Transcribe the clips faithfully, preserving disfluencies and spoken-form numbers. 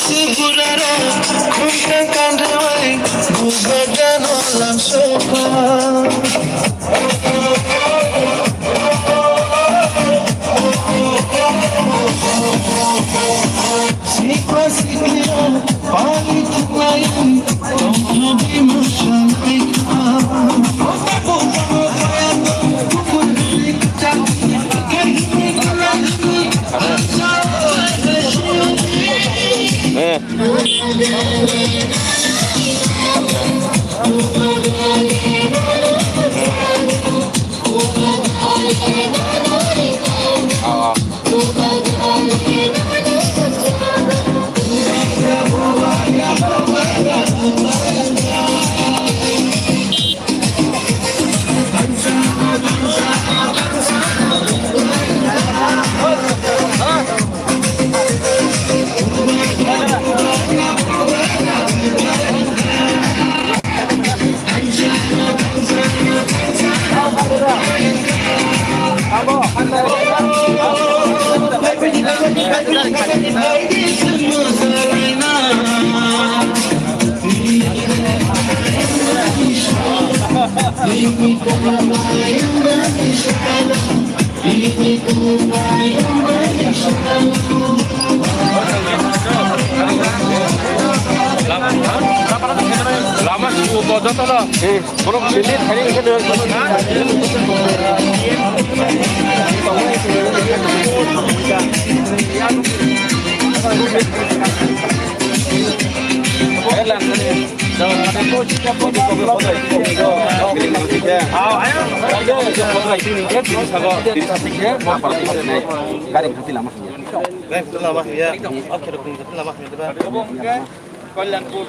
Buraro khungsa kanrwai bubagano lamsoka. Sikwa sikya pali thwknai tongthogwi mwsangwi kha. Lama sih, joto no. Borok sini thani hingke de. Gari khati lama ya. Lama ya. Akhir pun lama ya. Kalyanpur.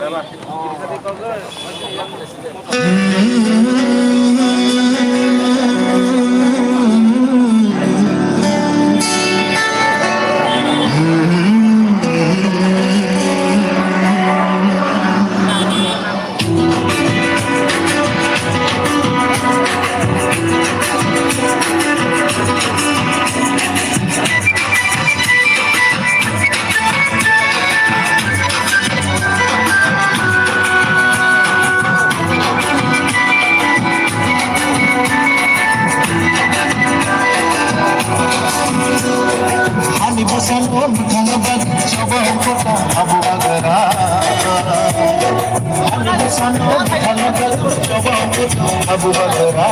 Ani bosal o muthala bag, choba kota abu agara. Ani bosal o muthala bag, choba kota abu agara.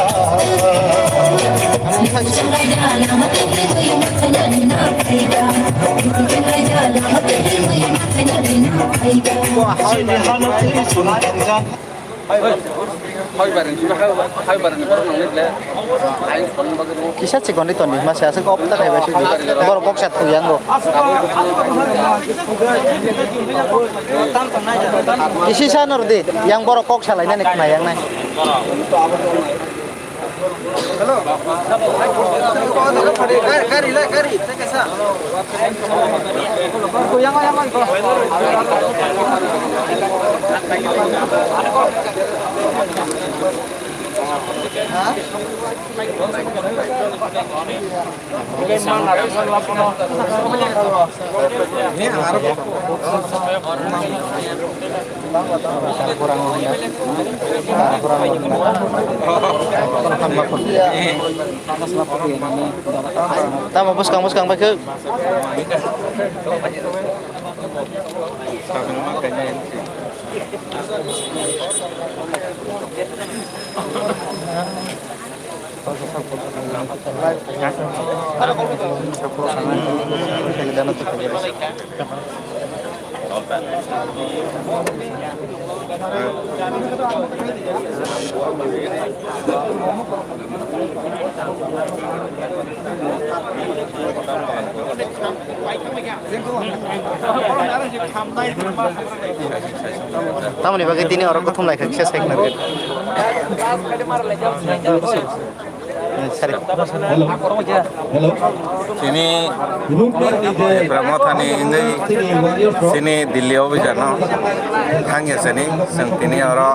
Kisa chikon di toni, masa aswk kok ta khaibai sidi. Borok kok sat yang go. Kisi sa nor di, yang borok kok salai nani khna yang nai. Hello. Gari, gari, gari, take a sa. Tamo bwskang bwskang bai khe. Tamoni bagwi tini oro kuthum lai kha kisa sai khna rwdi. Sari. Hello. Chini Tipra Mothani wngwi chini Delhi obijano thangya sini, chwng tini oro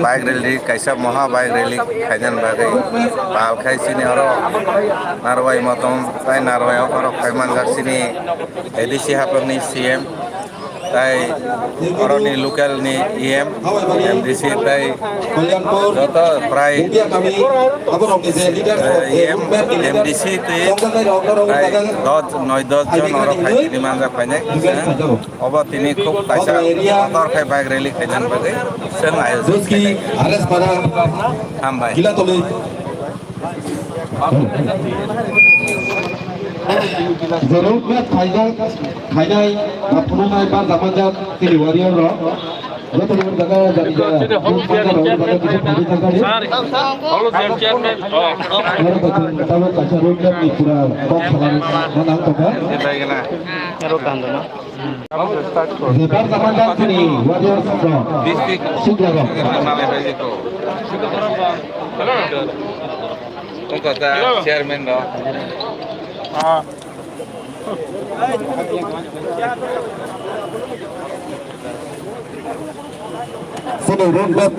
bike rally kaisa moha bike rally khainani bagwi pal khai chini oro Narwai Motom tai Narwai o oro phai manjak chini A D C haphangni C M. Tai oroni local ni E M, M D C tai joto prai, eh, E M, M D C twi prai dos, noi dos jon oro phai tini manjak phainai. Obo tini khub kaisa kotor khai bike rally khainani bagwi chwng ayojon khainai. Hambai. Jerukna khaijak, khainai, ba phunuknai, ba jamanjak, tini warrior rok. Joto rok jaga, jaga, jaga, jaga, jaga, jaga, kisa phadi thangkha di. Oro bo chwng tabuk kaisa road map ni pura box salai ma nang tongkha. Aro kando na. Jebar jamanjak tini warriors rok. Sikla rok. Hello. Chairman rok. Sini road map.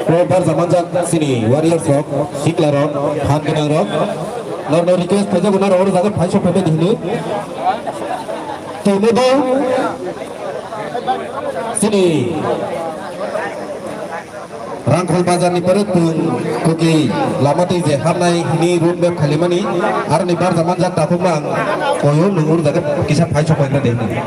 Road bar jamanjak sini warriors rok, sikla rok, phan gwnang rok. Norno request khaijak, norok oro jaga phai sok phai di hini. Tini bo sini Rangkhol bazar ni pore tong kuki lama twi je hapnai hini road map khalimani, aroni barja manjak takhuk mang koyo nungur jaga kisa phai sok paina de hini.